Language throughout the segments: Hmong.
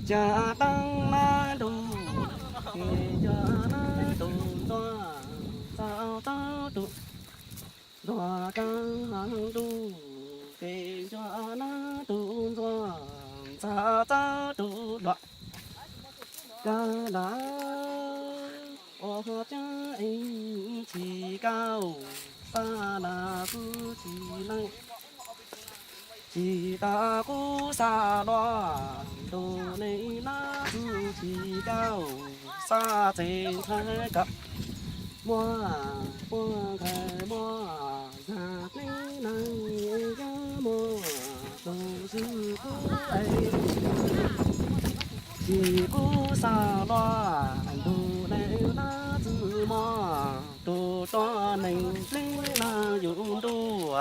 Cov tau nab ntuj, ces cov nab tus ntxuag, txav txav tus hluas kab ntuj, ces cov nab tus ntxuag, txav txav tus hluas kab lawm. Ua cab es tsis kauj, xa nas kuj tsis leej, tsis tas kuj xa luaj, ntuj neej lab txwv tsis kauj, xa txev ntxhais kom muaj, puag nqaws muaj, zag neej neeg yog muaj, tus swb kuj es tsis kuj xa luaj, ntuj neej lab txwv muaj, tus tuab neeg neej lab yus ntuj,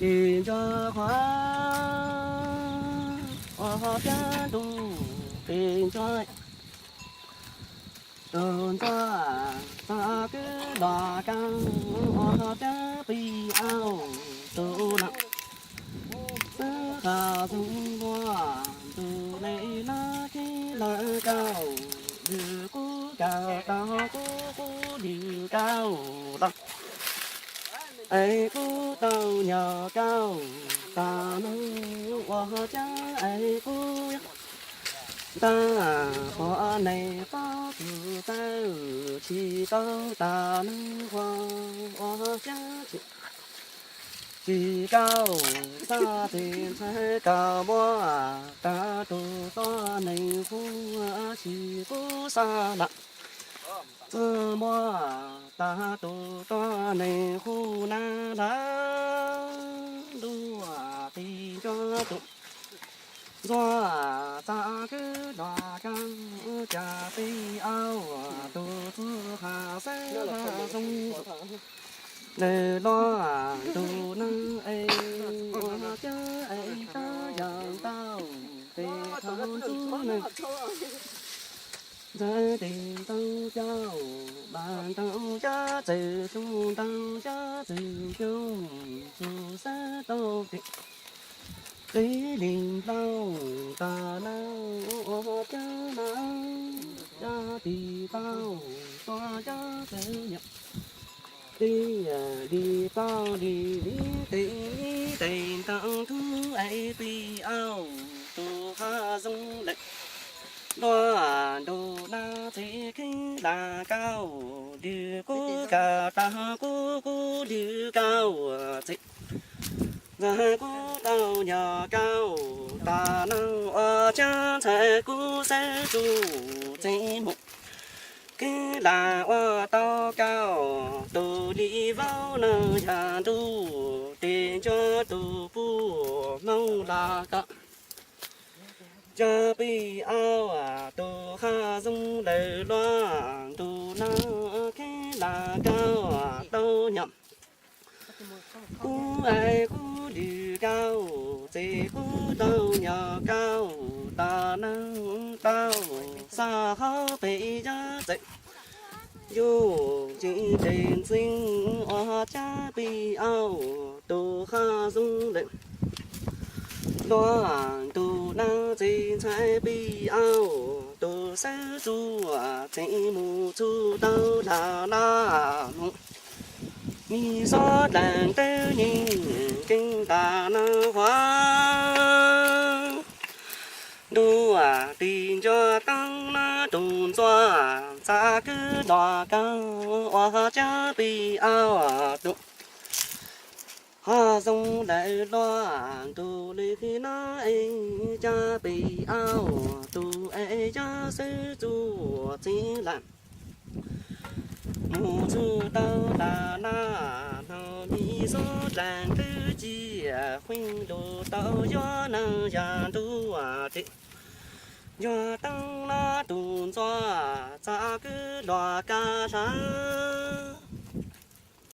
ces nco qhuav ua cab ntuj, ces nco tus ntxuag, txav kwv los kab ua cab pib auj, tus nas xwb qhov zoo muaj, ntuj neej lab khib lawv kauj, lwm kuj kaw tau kuj kuj lwm kauj los, es kuj tau nyuag kauj, tas neeg ua cab es kuj yog tag pom neeg pob txwv tawj, tsis tau tas neeg ua, ua cab tsis, tsis kauj, xa txev ntxhais kom muaj, tas tus tuab neeg hu, tsis kuj xa nas txwv muaj, tas tus tuab neeg hu nas lawm. Ntuj tij nco tus ntxuag, txav kwv los kab, cab pib auj, tus txwv qhov xwb qhov zoo, lawv luaj, ntuj neej es ua cab es tab yog ntau, tes qhov ntxub neeg ntxawg tes ntau cauj, mas ntau cab txawm xyoo ntau cab txawm xyoo, tus xab tau tes qib li nplooj, tas neeg ua cab na, cab tis tau, tua cab txawm nyuam, tis li tau li li tes li tes ntau tub es pib auj, tus qhov zoo lawm luaj, ntuj na txij khib las kauj, lwm kuj kaw tau kuj kuj lwm kauj txij, ntxawg kuj tau nyuag kauj, tas neeg ua cab ntxhais kuj xawb tsuj txij mus, khib las ua tau kauj, tus li vaub neeg yog ntuj, tes nco tus puj hmoov los tau, cab pib auj, tus qhov zoo lawm luaj, ntuj na khib las kauj tau nyuam, kuj es kuj lwm kauj txij kuj tau nyuag kauj, tas neeg tau xa qhov peb yab txawm yug tsis tes ntxeev ua cab pib auj, tus qhov zoo lawm luaj, ntuj na txij ntxhais pib auj, tus xawb tsuj txij mus txug tau las laj mus, mi xob dlaag tawb nyeej keeb tas neeg huav. Ntuj tij nco tau na tus ntxuag, txav kwv los kab ua cab pib auj, tus qhov zoo lawm luaj, ntuj li khi na es cab pib auj, tus es cab xawb tsuj txij las mus txug tau tas laj, hnav mi xob dlaag twb ci, huij lug tau yuav neeg yog ntuj tij. Nco tau na tus ntxuag, txav kwv los kab hlab